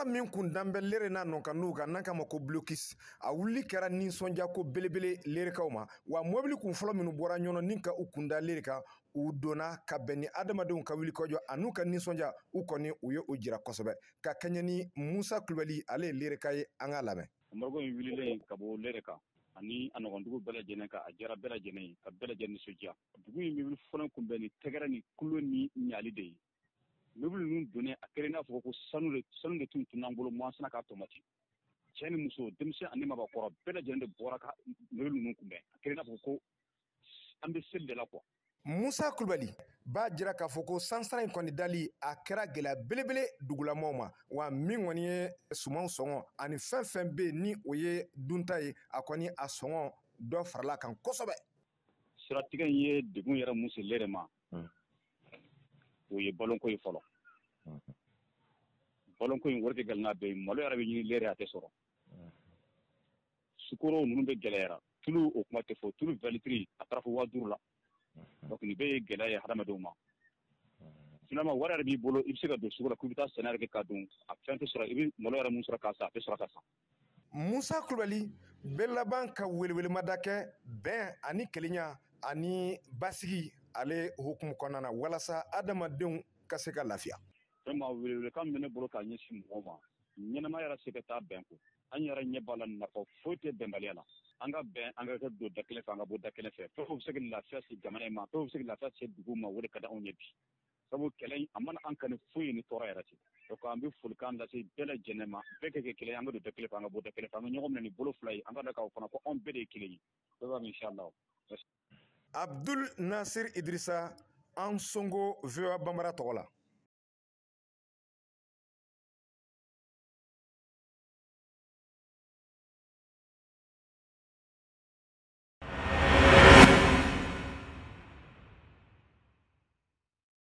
min kun dan bɛ Lere n'a nɔkandugu kan n'an k'a ma ko blocus, a wuli kɛra nisɔndiya ko belebele Lerekaw ma. Wa mobili kun fɔlɔ minnu bɔra Ɲɔnɔ ni ka u kun da Lere kan, u donna ka bɛn ni adamadenw ka wulikajɔ an'u ka nisɔndiya, u kɔni u ye o jira kosɛbɛ. Ka kɛɲɛ ni Musa Kulubali, ale ye Lereka ye, an k'a lamɛn. Embargo in wulilen ka bɔ Lere kan ani a nɔgɔndugu bɛɛ lajɛlen kan, a diyara bɛɛ lajɛlen ye, ka bɛɛ lajɛlen nisɔndiya. Dugu in mobili fɔlɔ kun bɛ ni tɛgɛrɛ ni kulo ni ɲali de ye. Mobili ninnu donnen, a kɛra i n'a fɔ ko sanu de tun tun'an bolo, masina k'a tɔmɔti. Cɛ ni muso, denmisɛn ani mabakɔrɔ, bɛɛ lajɛlen de bɔra ka mobili ninnu kunbɛn. A kɛra i n'a fɔ ko an bɛ seli de la quoi. Musa Kulubali b'a jira k'a fɔ ko sansara in kɔni dali a kɛra gɛlɛya belebele dugulamaw ma. Wa min kɔni ye sumanw sɔngɔ ani fɛn fɛn bɛ yen ni o ye dunta ye, a kɔni a sɔngɔ dɔ farala kan kosɛbɛ. Siratigɛ in ye degun yɛrɛ mun se Lere ma, o ye balonko ye fɔlɔ. Balonko in wari tɛ gɛlɛn n'a bɛɛ ye, malo yɛrɛ bɛ ɲini Lere a tɛ sɔrɔ. Sukoro ninnu bɛ gɛlɛyara, tulu o kuma tɛ fɔ, tulu 20 litres a taara fo 5000 la. Donc nin bɛɛ ye gɛlɛya ye hadamadenw ma. Finalement wari yɛrɛ b'i bolo, i bɛ se ka don sugu la k'i bɛ taa sɛnɛ yɛrɛ kɛ ka don, a fɛn tɛ sɔrɔ, i bɛ malo yɛrɛ mun sɔrɔ k'a san, a tɛ sɔrɔ ka san. Musa Kulubali bɛ laban ka welewelemada kɛ bɛn ani kelenya ani basigi ale hukumu kɔnɔna na, walasa adamadenw ka se ka lafiya. Vraiment welewelekan min bɛ ne bolo k'a ɲɛsin mɔgɔw ma, ɲɛnamaya yɛrɛ se ka taa bɛn kɔ. An yɛrɛ ɲɛ b'a la, nafa foyi tɛ bɛnbaliya la. An ka bɛn, an ka kɛ don da kelen fɛ, an ka bɔ da kelen fɛ. Fɛn fɛn bɛ se ka lafiya se jamana in ma, fɛn fɛn bɛ se ka lafiya se dugu ma, o de ka di anw ye bi. Sabu kɛlɛ in, a mana an kanu foyi ni tɔɔrɔ yɛrɛ tɛ. Donc an bɛ folikan lase bɛɛ lajɛlen ma, bɛɛ ka kɛ kelen ye, an ka don da kelen fɛ, an ka bɔ da kelen fɛ, an ka ɲɔgɔn minɛ ni bolo fila ye, an ka dɔn k'a fɔ fana ko anw bɛɛ de ye kelen ye. Bɛɛ b'a mɛn inshallah. Abdul Nasir Idrissa, Ansongo, VOA Bambara tɔgɔ la.